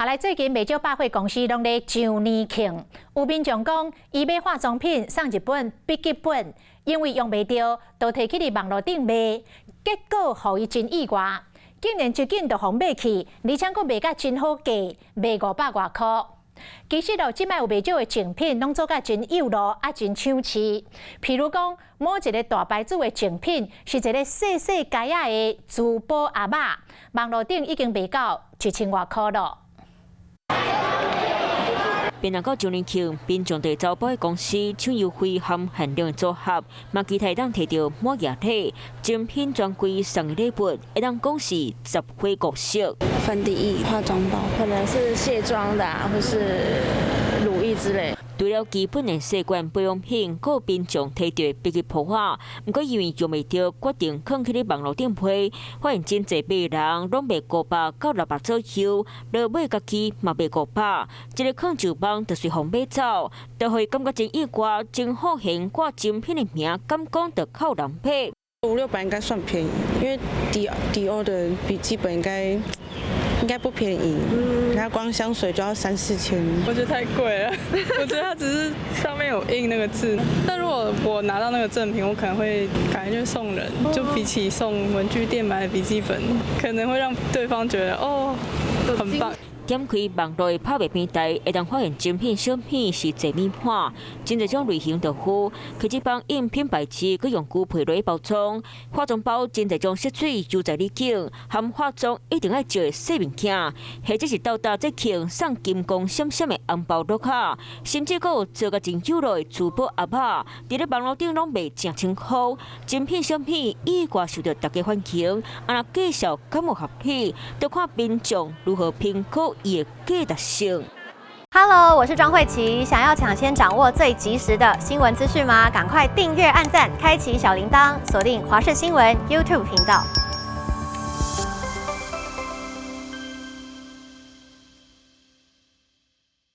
後來最近袂少百貨公司攏咧周年慶，有民眾講，伊買化妝品送一本筆記本，因為用袂著，就提去佇網路頂賣，結果予伊真意外，竟然一緊就予買去，而且閣賣甲真好價，賣500外箍。其實咯，這擺有袂少的贈品攏做甲真幼路，啊真搶市。譬如講，某一个大牌子的贈品是一个細細改仔的珠寶盒仔，網路頂已經賣到1000外箍咯。變來到周年慶，民眾對走保公司搶優惠和限量組合，嘛期待當提著滿額禮，精品專櫃送的禮物，會當講是十花五色。粉底液、化妝包，可能是卸妝的，或是乳液之類。除了基本的洗罐保養品，閣有民眾提著筆記簿仔，毋過因為用袂著，決定囥去咧網路頂批，發現真濟買人攏賣500到600左右，落尾家己嘛賣五百，這个囥上網就隨予買走，就予伊感覺真意外，真好懸掛精品的名，敢講就較有人買。五六百應該算便宜，因為迪奧的筆記本應該不便宜，它光香水就要三四千。我覺得太貴了，我覺得它只是上面有印那個字，但如果我拿到那個贈品，我可能會感覺就送人，就比起送文具店買的筆記本，可能會讓對方覺得哦，很棒。點開網路的拍賣平台，會當發現精品小品是濟物款，真濟種類型都有。其實幫印品牌字，閣用牛皮來包裝，化妝包真濟種色水就在你揀，含化妝一定愛照的細物件，或者是到達節慶送金光閃閃的紅包禮卡，甚至閣有做甲真有路的珠寶盒仔，佇咧網路頂攏賣成千箍。精品小品意外受著大家歡迎，啊若介紹敢有合理，就看民眾如何評估伊的價值性。 Hello，我是莊慧琪，想要搶先掌握最及時的新聞資訊嗎？趕快訂閱、按讚、開啟小鈴鐺，鎖定華視新聞 YouTube 頻道。